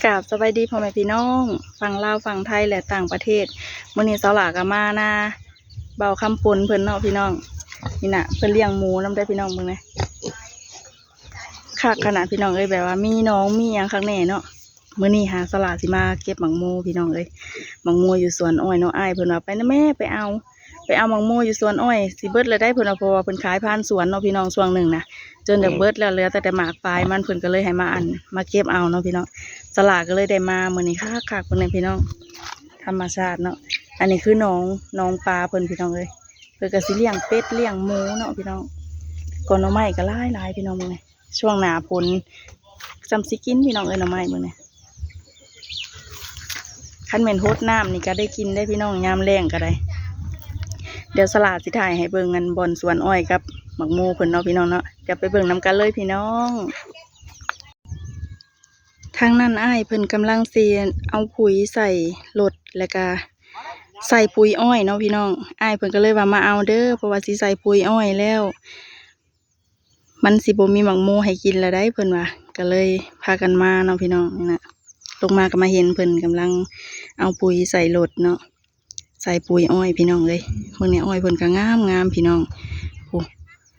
ກາບສະບາຍດີພໍ່ແມ່ພີ່ນ້ອງຝັ່ງລາວ, ຝັ່ງໄທ ແລະ ຕ່າງປະເທດ. ມື້ນີ້ສາວຫຼ້າກໍມານາບ່າວຄຳພົນເພິ່ນເນາະພີ່ນ້ອງ. ນີ້ນະ ເພິ່ນລ້ຽງໝູນຳເດ້ພີ່ນ້ອງ, ເບິ່ງແດ່ ຄັກຂະໜາດພີ່ນ້ອງເອີຍ, ແບບວ່າມີໜອງມີຫຍັງຄັກແນ່ເນາະ. ມື້ນີ້ຫາສາວຫຼ້າຊິມາເກັບໝາກໂມພີ່ນ້ອງເອີຍ. ໝາກໂມຢູ່ສວນອ້ອຍເນາະ, ອ້າຍເພິ່ນວ່າ ໄປນະແມ່ ໄປເອົາ ໄປເອົາໝາກໂມຢູ່ສວນອ້ອຍ ຊິເບິດແລ້ວໄດ໋ເພິ່ນວ່າ, ເພາະວ່າເພິ່ນຂາຍຜ່ານສວນເນາະພີ່ນ້ອງ. ຊ່ວງໜຶ່ງນະ ຈົນຢາກເບິດແລ້ວ ເຫຼືອແຕ່ໝາກປາຍມັນ, ເພິ່ນກໍເລີຍໃຫ້ມາ ອັນ ມາເກັບເອົາເນາະພີ່ນ້ອງ. ສາວຫຼ້າກໍເລີຍໄດ້ມາມື້ນີ້ ຄັກໆ ເບິ່ງແດ່ພີ່ນ້ອງ, ທຳມະຊາດເນາະ. ອັນນີ້ຄືໜອງ ໜອງປາເພິ່ນພີ່ນ້ອງເອີຍ. ເພິ່ນກໍຊິລ້ຽງເປັດລ້ຽງໝູເນາະພີ່ນ້ອງ. ກໍໜໍ່ໄມ້ກໍຫຼາຍໆ ພີ່ນ້ອງເບິ່ງແດ່. ຊ່ວງໜ້າຝົນສ່ຳຊິກິນພີ່ນ້ອງເອີຍ ໜໍ່ໄມ້ມື້ນີ້. ຄັນແມ່ນຫົດນ້ຳນີ້ກໍໄດ້ກິນໄດ໋ພີ່ນ້ອງ, ຍາມແລ້ງກໍໄດ້. ດຽວສາວຫຼ້າຊິຖ່າຍໃຫ້ເບິ່ງ ອັນ ບ່ອນສວນອ້ອຍກັບໝາກໂມເພິ່ນເນາະພີ່ນ້ອງເນາະ. ດຽວໄປເບິ່ງນຳກັນເລີຍພີ່ນ້ອງ. ທາງນັ້ນອ້າຍເພິ່ນກຳລັງຊິເອົາປຸ໋ຍໃສ່ລົດ ແລ້ວກະໃສ່ປຸ໋ຍອ້ອຍເນາະພີ່ນ້ອງ. ອ້າຍເພິ່ນກໍເລີຍວ່າ ມາເອົາເດີ ເພາະວ່າຊິໃສ່ປຸ໋ຍອ້ອຍແລ້ວ ມັນຊິບໍ່ມີໝາກໂມໃຫ້ກິນແລ້ວໄດ໋ເພິ່ນວ່າ, ກໍເລີຍພາກັນມາເນາະພີ່ນ້ອງ. ນີ້ນະ ລົງມາກໍມາເຫັນເພິ່ນກຳລັງເອົາປຸ໋ຍໃສ່ລົດເນາະ, ໃສ່ປຸ໋ຍອ້ອຍພີ່ນ້ອງເອີຍ. ເບິ່ງແດ່ ອ້ອຍເພິ່ນກໍງາມໆ ພີ່ນ້ອງ. ໂອ້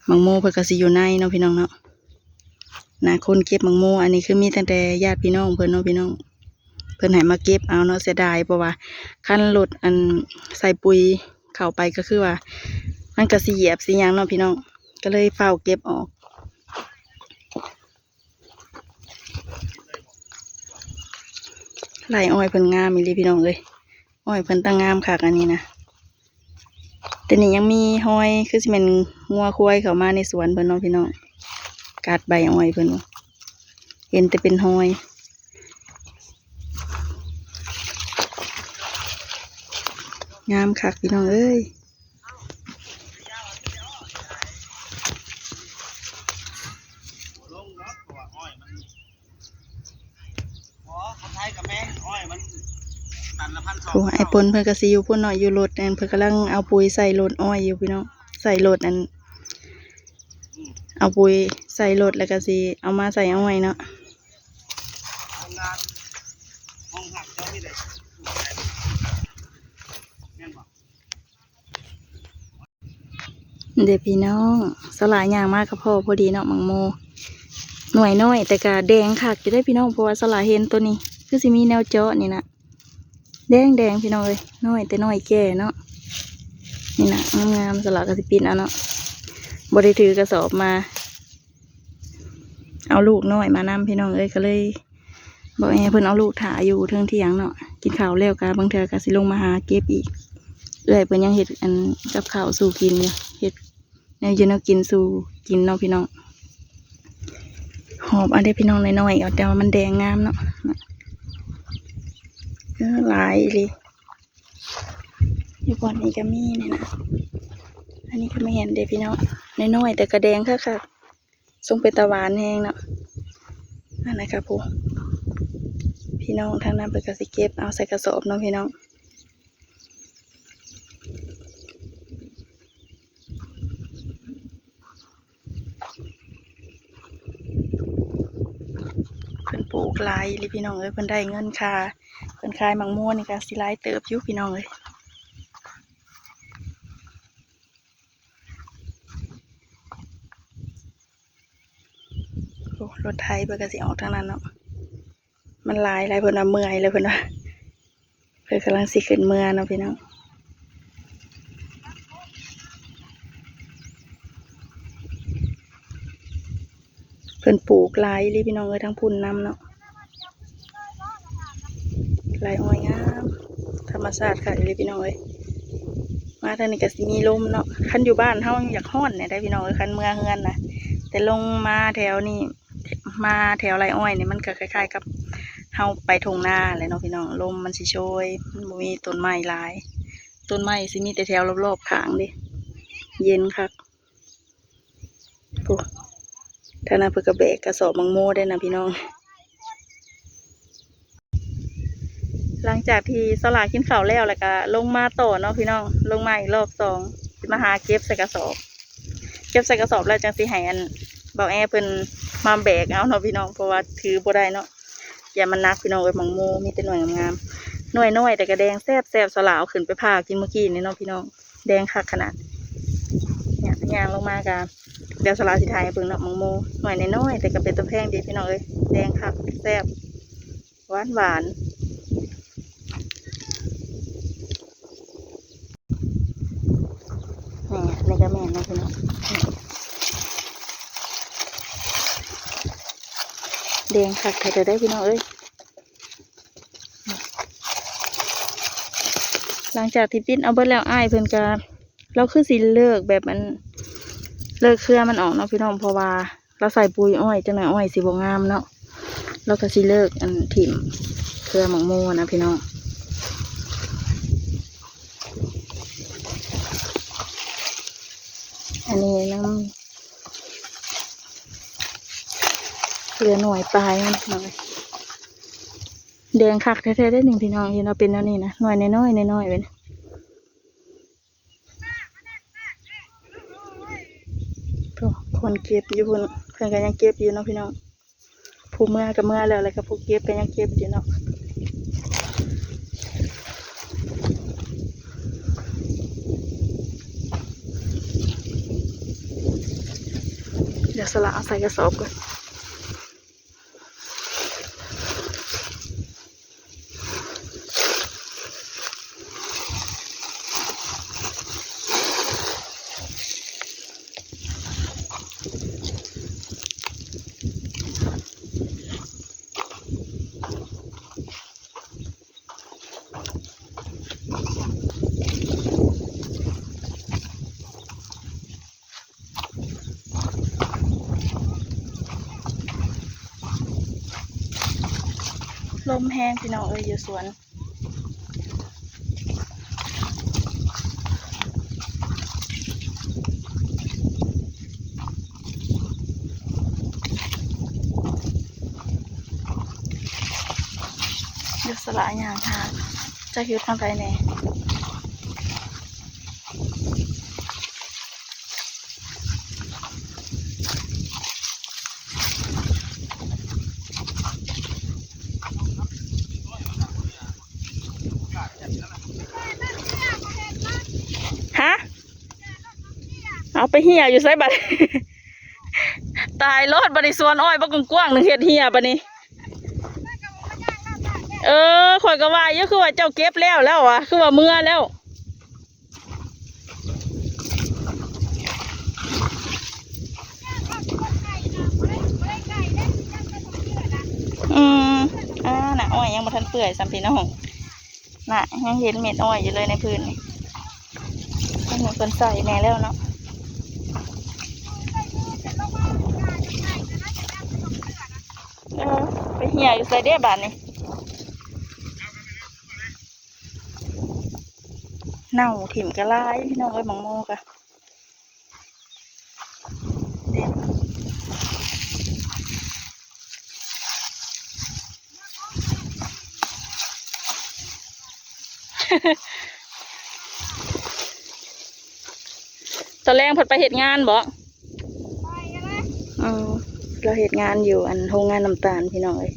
ໝາກໂມເພິ່ນກໍຊິຢູ່ໃນເນາະພີ່ນ້ອງເນາະ. ນະ ຄົນເກັບໝາກໂມ ອັນນີ້ຄືມີຕັ້ງແຕ່ຍາດພີ່ນ້ອງເພິ່ນເນາະພີ່ນ້ອງ, ເພິ່ນໃຫ້ມາເກັບເອົາເນາະ. ເສຍດາຍ ເພາະວ່າຄັນລົດ ອັນ ໃສ່ປຸ໋ຍເຂົ້າໄປ ກໍຄືວ່າມັນກໍຊິຢຽບຊິຫຍັງເນາະພີ່ນ້ອງ, ກໍເລີຍຟ້າວເກັບອອກ. ໄລ່ອ້ອຍເພິ່ນງາມອີ່ຫຼີພີ່ນ້ອງເອີຍ, ອ້ອຍເພິ່ນຕາງາມຄັກອັນນີ້ນະ. ແຕ່ນີ້ຍັງມີຮອຍ ຄືຊິແມ່ນງົວຄວາຍເຂົ້າມາໃນສວນເພິ່ນເນາະພີ່ນ້ອງ, ກັດໃບອ້ອຍເພິ່ນ ເຫັນແຕ່ເປັນຮອຍ. ງາມຄັກພີ່ນ້ອງເອີຍ. ໂອ້ ອ້າຍພົນເພິ່ນກໍຊິຢູ່ພຸ້ນເນາະ, ຢູ່ລົດນັ້ນ ເພິ່ນກຳລັງເອົາປຸ໋ຍໃສ່ລົດອ້ອຍຢູ່ພີ່ນ້ອງ, ໃສ່ລົດນັ້ນ ເອົາປຸ໋ຍໃສ່ລົດ ແລ້ວກໍຊິເອົາມາໃສ່ອ້ອຍເນາະ. ເດ້ພີ່ນ້ອງ, ສາວຫຼ້າຍ່າງມາກໍພໍ້ພໍດີເນາະ, ໝາກໂມໜ່ວຍນ້ອຍ ແຕ່ກໍແດງຄັກຢູ່ເດ້ພີ່ນ້ອງ, ເພາະວ່າສາວຫຼ້າເຫັນໂຕນີ້ ຄືຊິມີແນວເຈາະນີ້ນະ, ແດງໆ ພີ່ນ້ອງເອີຍ, ນ້ອຍແຕ່ນ້ອຍແກ່ເນາະ. ນີ້ນະ ງາມໆ, ສາວຫຼ້າກໍຊິປິດເອົາເນາະ, ບໍ່ໄດ້ຖືກະສອບມາ, ເອົາລູກນ້ອຍມານຳ ພີ່ນ້ອງເອີຍ, ກໍເລີຍ ບໍ່ແອເພິ່ນເອົາລູກຖ້າຢູ່ເທິງຖຽງເນາະ, ກິນເຂົ້າແລ້ວກະບາງເທື່ອກະຊິລົງມາຫາເກັບອີກ. ເອື້ອຍເພິ່ນຍັງເຮັດ ອັນ ກັບເຂົ້າສູ່ກິນຢູ່, ເຮັດແນວຢູ່ແນວກິນສູ່ກິນເນາະພີ່ນ້ອງ. ຫອບເອົາເດ້ພີ່ນ້ອງ, ນ້ອຍໆ ເອົາ, ແຕ່ວ່າມັນແດງງາມເນາະ. ເອີ ຫຼາຍອີ່ຫຼີ, ຢູ່ບ່ອນນີ້ກໍມີນີ້ນະ. ອັນນີ້ກໍແມ່ນເດ້ພີ່ນ້ອງ, ນ້ອຍໆ ແຕ່ກໍແດງຄັກໆ. ຊົງເປັນຕາຫວານແຮງເນາະ. ອັນນັ້ນກໍຜູ້ ພີ່ນ້ອງທາງນັ້ນເພິ່ນກໍຊິເກັບເອົາໃສ່ກະສອບເນາະພີ່ນ້ອງ. ເພິ່ນປູກຫຼາຍອີ່ຫຼີພີ່ນ້ອງເອີຍ, ເພິ່ນໄດ້ເງິນຄ່າ ເພິ່ນຂາຍໝາກໂມນີ້ກໍຊິຫຼາຍເຕີບຢູ່ພີ່ນ້ອງເອີຍ. ໂອ້ ລົດໄຖເພິ່ນກໍຊິອອກທາງນັ້ນເນາະ, ມັນຫຼາຍຫຼາຍ ເພິ່ນວ່າເມື່ອຍແລ້ວ ເພິ່ນວ່າ, ເພິ່ນກຳລັງຊິຂຶ້ນເມືອເນາະພີ່ນ້ອງ. ເພິ່ນປູກຫຼາຍອີ່ຫຼີພີ່ນ້ອງເອີຍ, ທາງພຸ້ນນຳເນາະ. ໄລ່ອ້ອຍງາມ ທຳມະຊາດຄັກອີ່ຫຼີພີ່ນ້ອງເອີຍ. ມາທາງນີ້ກໍຊິມີລົມເນາະ, ຄັນຢູ່ບ້ານເຮົາຍັງຢາກຮ້ອນແດ່ໄດ໋ພີ່ນ້ອງເອີຍ ຄັນເມືອເຮືອນນະ, ແຕ່ລົງມາແຖວນີ້ ມາແຖວໄລ່ອ້ອຍນີ້ ມັນກໍຄ້າຍໆກັບເຮົາໄປທົ່ງນາແຫຼະເນາະພີ່ນ້ອງ. ລົມມັນຊິໂຊຍ, ມັນບໍ່ມີຕົ້ນໄມ້ຫຼາຍ, ຕົ້ນໄມ້ຊິມີແຕ່ແຖວລອບໆຂ້າງເດ້, ເຢັນຄັກ. ໂອ້ ທາງນັ້ນເພິ່ນກໍແບກກະສອບໝາກໂມໄດ້ນະພີ່ນ້ອງ. ຫຼັງຈາກທີ່ສາວຫຼ້າກິນເຂົ້າແລ້ວ ແລ້ວກໍລົງມາຕໍ່ເນາະພີ່ນ້ອງ, ລົງມາອີກລອບສອງ ຊິມາຫາເກັບໃສ່ກະສອບ. ເກັບໃສ່ກະສອບແລ້ວຈັ່ງຊິໃຫ້ ອັນ ເບົາແອເພິ່ນມາແບກເອົາເນາະພີ່ນ້ອງ, ເພາະວ່າຖືບໍ່ໄດ້ເນາະ. ຢ້ານມັນໜັກພີ່ນ້ອງເອີຍ. ໝາກໂມມີແຕ່ໜ່ວຍງາມໆ ໜ່ວຍນ້ອຍແຕ່ກໍແດງແຊບໆ. ສາວຫຼາເອົາຂຶ້ນໄປຜ່າກິນມື້ກີ້ນີ້ເນາະພີ່ນ້ອງ ແດງຄັກຂະໜາດ. ຍ່າງ ຍ່າງລົງມາກໍ ດຽວສາວຫຼາຊິຖ່າຍໃຫ້ເບິ່ງເນາະ. ໝາກໂມໜ່ວຍນ້ອຍໆ ແຕ່ກໍເປັນຕາແພງດີພີ່ນ້ອງເອີຍ ແດງຄັກແຊບ ຫວານໆ. ນີ້ ນີ້ກໍແມ່ນເນາະພີ່ນ້ອງ ແດງຄັກແທ້ໆເດີພີ່ນ້ອງເອີຍ. ຫຼັງຈາກທີ່ປິດເອົາເບິດແລ້ວ ອ້າຍເພິ່ນກໍ ລາວຄືຊິເລີກແບບອັນ ເລີກເຄືອມັນອອກເນາະພີ່ນ້ອງ ເພາະວ່າລາວໃສ່ປຸ໋ຍອ້ອຍ ຈັກໜ່ອຍອ້ອຍຊິບໍ່ງາມເນາະ. ລາວກໍຊິເລີກອັນ ຖິ້ມເຄືອໝາກໂມນະພີ່ນ້ອງ. ອັນນີ້ນຳ ເຫຼືອໜ່ວຍປາຍມັນພີ່ນ້ອງ ແດງຄັກແທ້ໆເດ້ນີ້ພີ່ນ້ອງ. ເຫັນວ່າເປັນແນວນີ້ນະ ໜ່ວຍນ້ອຍໆ ນ້ອຍໆ ເປັນ ໂອ້ ຄົນເກັບຢູ່ພຸ້ນ ເພິ່ນກໍຍັງເກັບຢູ່ເນາະພີ່ນ້ອງ. ຜູ້ເມືອກໍເມືອແລ້ວ ແລ້ວກໍຜູ້ເກັບກໍຍັງເກັບຢູ່ເນາະ. ດຽວສາວຫຼາເອົາໃສ່ກະສອບກ່ອນ. ລົມແຮງພີ່ນ້ອງເອີຍ ຢູ່ສວນ. ດຽວສາວຫຼາຍ່າງຫາ ຈັກຢູ່ທາງໃດແດ່. ຮະ ເອົາໄປເຫ່ຍຢູ່ໃສບັດ? ຕາຍໂລດບັດນີ້ ສວນອ້ອຍບັກກວ້າງໆໜຶ່ງເຮັດເຫ່ຍບັດນີ້. ເອີ ຂ້ອຍກໍວ່າຢູ່ ຄືວ່າເຈົ້າເກັບແລ້ວແລ້ວຫວາ ຄືວ່າເມືອແລ້ວ. ອືມ ອ່າ ນະ ອ້ອຍຍັງບໍ່ທັນເປື່ອຍຊ້ຳພີ່ນ້ອງ. ນະ ຍັງເຫັນເມັດອ້ອຍຢູ່ເລີຍໃນພື້ນນີ້. ອັນນີ້ເພິ່ນໃສ່ແດ່ແລ້ວເນາະ. ເອີ ໄປເຫ່ຍຢູ່ໃສເດ້ບາດນີ້? ເນົ່າຖິ້ມກໍຫຼາຍພີ່ນ້ອງເອີຍ ໝາກໂມກະ. ຕອນແລງເພິ່ນໄປເຮັດງານບໍ? ໄປແລ້ວ. ເອີ ລາວເຮັດງານຢູ່ອັນໂຮງງານນ້ຳຕານພີ່ນ້ອງເອີຍ.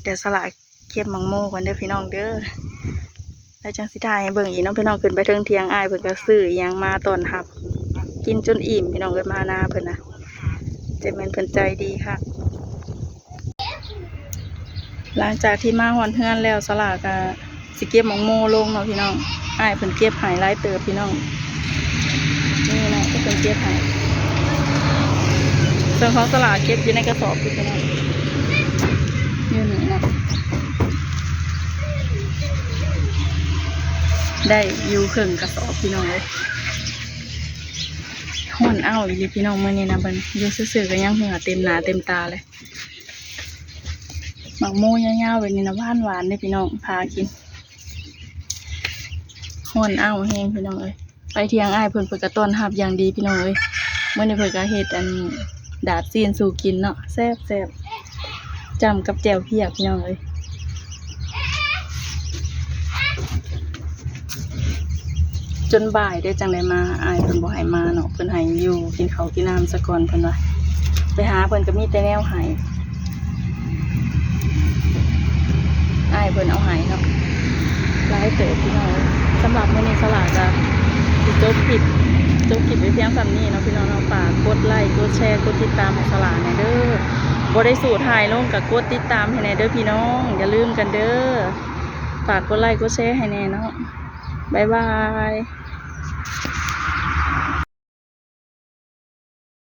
ດຽວສາວຫຼາເກັບໝາກໂມກ່ອນເດີພີ່ນ້ອງເດີ ແລ້ວຈັ່ງຊິຖ່າຍໃຫ້ເບິ່ງອີກເນາະພີ່ນ້ອງ. ຂຶ້ນໄປເທິງຖຽງ ອ້າຍເພິ່ນກໍຊື້ອີ່ຫຍັງມາຕ້ອນຮັບ ກິນຈົນອີ່ມພີ່ນ້ອງເອີຍ. ມານາເພິ່ນນະ ເຈັບແມ່ນເພິ່ນໃຈດີຄັກ. ຫຼັງຈາກທີ່ມາຮອດເຮືອນແລ້ວ ສາວຫຼາກໍຊິເກັບໝາກໂມລົງເນາະພີ່ນ້ອງ. ອ້າຍເພິ່ນເກັບໃຫ້ຫຼາຍເຕີບພີ່ນ້ອງ. ນີ້ເນາະ ທີ່ເພິ່ນເກັບໃຫ້ ສ່ວນຂອງສາວຫຼາເກັບຢູ່ໃນກະສອບຢູ່ພີ່ນ້ອງ ຢູ່ນີ້ເນາະ. ໄດ້ຢູ່ເຄິ່ງກະສອບພີ່ນ້ອງເອີຍ. ຮ້ອນອ້າວອີ່ຫຼີພີ່ນ້ອງ ມື້ນີ້ນະ ເບິ່ງຢູ່ຊື່ໆ ກໍຍັງເຫື່ອເຕັມໜ້າເຕັມຕາເລີຍ. ໝາກໂມຍາວໆ ແບບນີ້ນະ ຫວານໆເດ້ພີ່ນ້ອງ ພາກິນ. ຮ້ອນອ້າວແຮງພີ່ນ້ອງເອີຍ. ໄປຖຽງອ້າຍເພິ່ນ ເພິ່ນກໍຕ້ອນຮັບຢ່າງດີພີ່ນ້ອງເອີຍ. ມື້ນີ້ເພິ່ນກໍເຮັດອັນດາດຊີ້ນສູ່ກິນເນາະ ແຊບໆ ຈ້ຳກັບແຈ່ວພຽກພີ່ນ້ອງເອີຍ. ຈົນບ່າຍເດ້ ຈັ່ງໄດ້ມາ. ອ້າຍເພິ່ນບໍ່ໃຫ້ມາເນາະ ເພິ່ນໃຫ້ຢູ່ກິນເຂົ້າກິນນ້ຳສາກ່ອນ ເພິ່ນວ່າ. ໄປຫາເພິ່ນກໍມີແຕ່ແນວໃຫ້ ອ້າຍເພິ່ນເອົາໃຫ້ເນາະ ຫຼາຍເຕີບພີ່ນ້ອງ. ສຳລັບມື້ນີ້ສາລາກໍຊິຈົບຄລິບ ຈົບຄລິບໄວ້ພຽງສ່ຳນີ້ເນາະພີ່ນ້ອງເນາະ. ຝາກກົດໄລ ກົດແຊ ກົດຕິດຕາມໃຫ້ສາລາແດ່ເດີ. ບໍ່ໄດ້ສູ້ຖ່າຍລົງກໍກົດຕິດຕາມໃຫ້ແດ່ເດີພີ່ນ້ອງ ຢ່າລືມກັນເດີ. ຝາກກົດໄລ ກົດແຊໃຫ້ແດ່ເນາະ. ບາຍບາຍ.